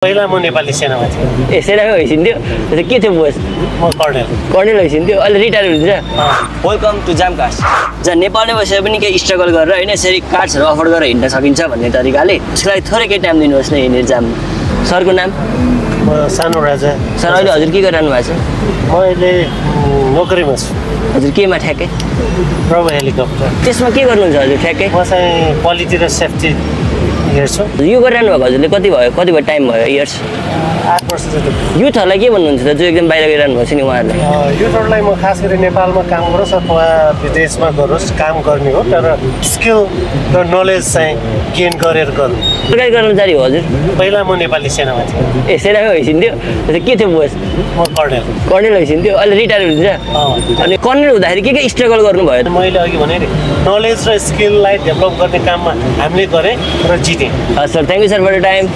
पहिला म नेपाली सेनामा थिएँ। ए सेनामै होइसिन्थ्यो त्यसो के थियो पोस्ट? म कर्नेल। कर्नेल होइसिन्थ्यो अहिले रिटायर हुन्छ। Welcome to jam cards. जहाँ नेपालमा बसेर पनि केही स्ट्रगल गरेर होइन यसरी कार्ड्सहरू अफोर्ड गरेर हिँड्न सकिन्छ भन्ने तरिकाले त्यसको लागि थोरै केही टाइम दिनुहोस् न हिँडेर जाम। सरको नाम? म सानो राजा। सर अहिले हजुर के गरिरहनु भएको छ? म अहिले नोकरीमा छु। हजुर केमा ठ्याक्कै? प्रभु हेलिकप्टर। त्यसमा के गर्नुहुन्छ हजुर ठ्याक्कै? म चाहिँ क्वालिटी र सेफ्टी हेर्छु। यो गरिरहनु भएको हजुरले कति भयो टाइम भयो इयर्स? 8 वर्ष जति। युथहरूलाई के भन्नुहुन्छ त जो एकदम बाहिर गइरहनु भएको छ नि उहाँहरूलाई? युथहरूलाई म खास गरी नेपालमा काम गरोस् अथवा विदेशमा गरोस् काम गर्ने हो, तर स्किल र नलेज चाहिँ गेन गरेर गर्नु। सरकारी कर्मचारी हो हजुर? पहिला म नेपाली सेनामा थिएँ। ए सेनामै होइसिन्थ्यो त्यसो के थियो पोस्ट? म कर्नेल। कर्नेल होइसिन्थ्यो अहिले रिटायर हुन्छ। अनि कर्नेल हुँदाखेरि के स्ट्रगल गर्नुभयो? मैले अघि भने नि नलेज र स्किललाई डेभलप गर्ने काममा हामीले गरेँ र जितेँ। Sir thank you sir for the time.